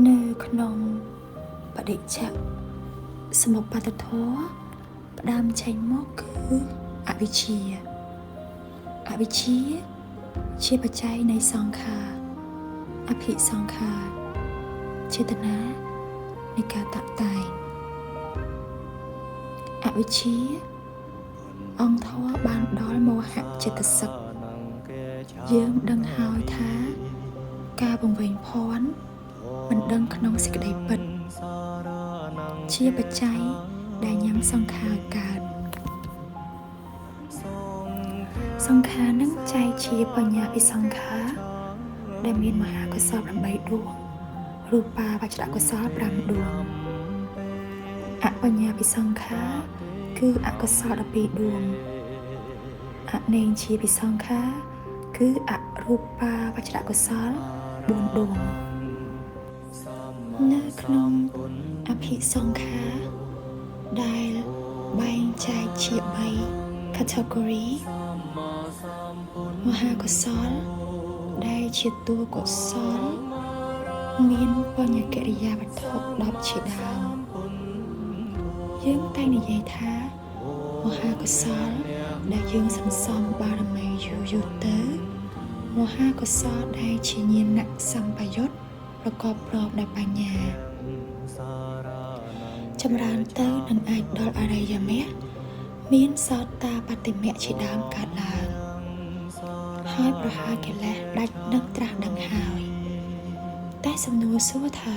នៅក្នុងបដិច្ចសមុបត្តិធម៌ផ្ដើមចេញមកគឺអវិជ្ជាអវិជ្ជាជាបច្ច័យនៃសង្ខារអភិសង្ខារចេតនានៃការតាក់តែងអវិជ្ជាអង្គធម៌បានដល់មោហៈចេតសិកយើងដឹងហើយថាការវង្វេងភ័ន្តមិនដឹងក្នុងសេចក្តីពិតជាបច្ច័យដែលញ៉ាំសង្ខារកើតសង្ខារនឹងចែកជាបញ្ញាភិសង្ខារដែលមានមហាកុសល8ដួងរូបាវចរកុសល5ដួងអបញ្ញាភិសង្ខារគឺអកុសល12ដួងអនេញ្ជាភិសង្ខារគឺអរូបាវចរកុសល4ដួងនៅក្នុងអភិសង្ខារដែលបែងចែកជា3 category មហាកុសលដែលជាតួកុសលមានបញ្ញកិរិយាវត្ថុ10ជាដើមយើងតែងនិយាយថាមហាកុសលដែលយើងសន្សំបារមីយូរយូរទៅមហាកុសលដែលជាញាណសម្បយុទ្ធប្រកបព្រមដោយបញ្ញាចម្រើនទៅនឹងអាចដល់អរិយមគ្គមានសោតាបតិមគ្គជាដើមកើតឡើងហើយប្រហារកិលេសដាច់នឹងត្រាស់ដឹងហើយតែសំណួរសួរថា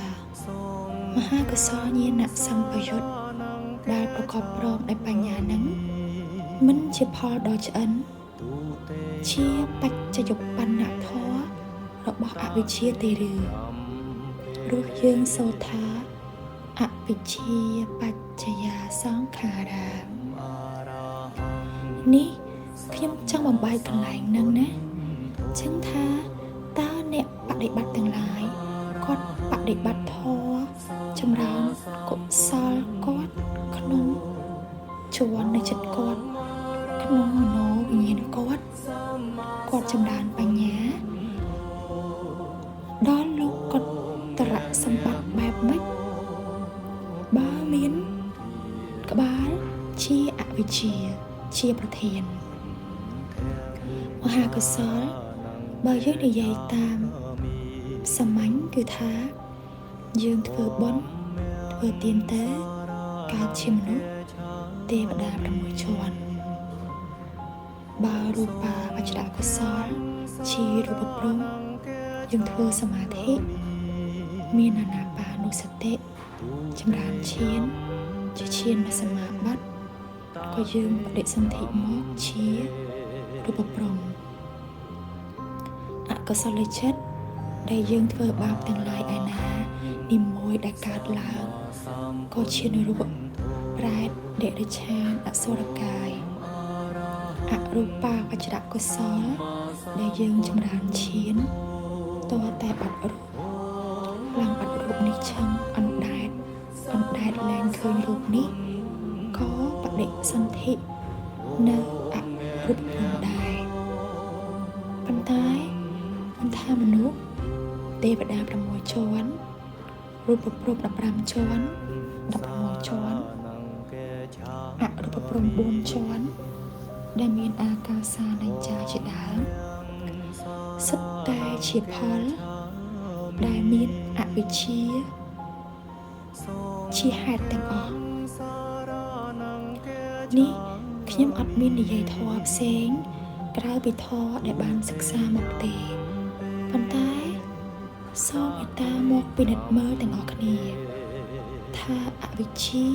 មហាកុសលញាណសម្បយុទ្ធដែលប្រកបព្រមដោយបញ្ញានឹងមិនជាផលដ៏ឆ្អិនជាបច្ចយុបបណ្ណធម៌របស់អវិជ្ជាទេឬព្រោះយើងសូត្រថាអវិជ្ជាបច្ចយាសង្ខារានេះខ្ញុំចង់បំបែកកន្លែងហ្នឹងណាចឹងថាតើអ្នកបដិបត្តិទាំងឡាយគាត់បដិបត្តិធម៌ចម្រើនកុសលគាត់ក្នុងជួននៃចិត្តគាត់ក្នុងមโนវិញ្ញាណគាត់គាត់ចម្រើនបញ្ញាដល់លោកុត្តរសម្បត្តិបែបម៉េចបើមានក្បាលជាអវិជ្ជាជាប្រធានមហាកុសលបើយើងនិយាយតាមសាមញ្ញគឺថាយើងធ្វើបុណ្យធ្វើទានទៅកើតជាមនុស្សទេវតា6ជាន់បើរូបាវចរកុសលជារូបព្រហ្មយើងធ្វើសមាធិមានអានាបានុសតិចម្រើនឈានជាឈានសមាបត្តិក៏យើងបដិសន្ធិមកជារូបព្រហ្មអកុសលចិត្តដែលយើងធ្វើបាបទាំងឡាយឯណានីមួយដែលកើតឡើងក៏ជានរកប្រែតដេរិឆានអសុរកាយអរូបាវចរកុសលដែលយើងចម្រើនឈានតើតែបាត់រូបឡើងបាត់រូបនេះឆឹងអណ្ដែតអណ្ដែតលែងឃើញរូបនេះក៏បដិសន្ធិនៅអរូបព្រហ្មដែរប៉ុន្តែមិនថាមនុស្សទេវតា6ជាន់រូបព្រហ្ម15ជាន់16ជាន់អរូបព្រហ្ម4ជាន់ដែលមានអាកាសានញ្ចាជាដើមសុទ្ធតែជាផលដែលមានអវិជ្ជាជាហេតុទាំងអស់នេះខ្ញុំអត់មាននិយាយធម៌ផ្សេងក្រៅពីធម៌ដែលបានសិក្សាមកទេប៉ុន្តែសូមមេត្តាមកពិនិត្យមើលទាំងអស់គ្នាថាអវិជ្ជា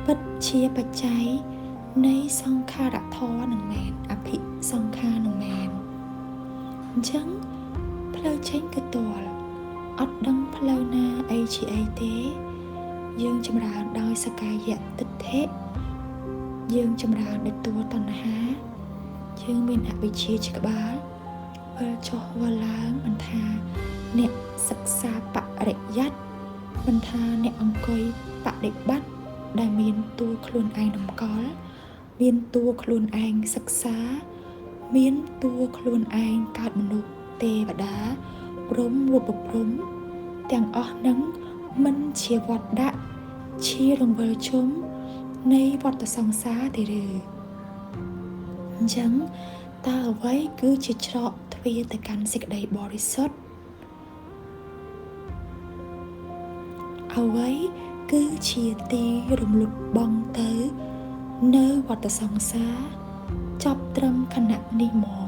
ពិតជាបច្ច័យនៃសង្ខារធម៌នឹងមែនអភិសង្ខារនឹងមែនអញ្ចឹងផ្លូវចេញគឺទាល់អត់ដឹងផ្លូវណាអីជាអីទេយើងចម្រើនដោយសកាយទិដ្ឋិយើងចម្រើនដោយតួតណ្ហាយើងមានអវិជ្ជាជាក្បាលវិលចុះវិលឡើងមិនថាអ្នកសិក្សាបរិយ័តមិនថាអ្នកអង្គុយបដិបត្តិដែលមានតួខ្លួនឯងតម្កល់មានតួខ្លួនឯងសិក្សាមានតួខ្លួនឯងកើតមនុស្សទេវតាព្រហ្មរូបព្រហ្ម ទាំងអស់នឹងមិនជាវត្តដាក់ជារង្វិលជុំនៃវដ្តសង្សារទេឬអញ្ចឹងតើអ្វីគឺជាច្រកទ្វារទៅកាន់សេចក្តីបរិសុទ្ធអ្វីគឺជាទីរំលត់បងទៅនៅវដ្តសង្សារចប់ត្រឹមខណៈនេះហ្ម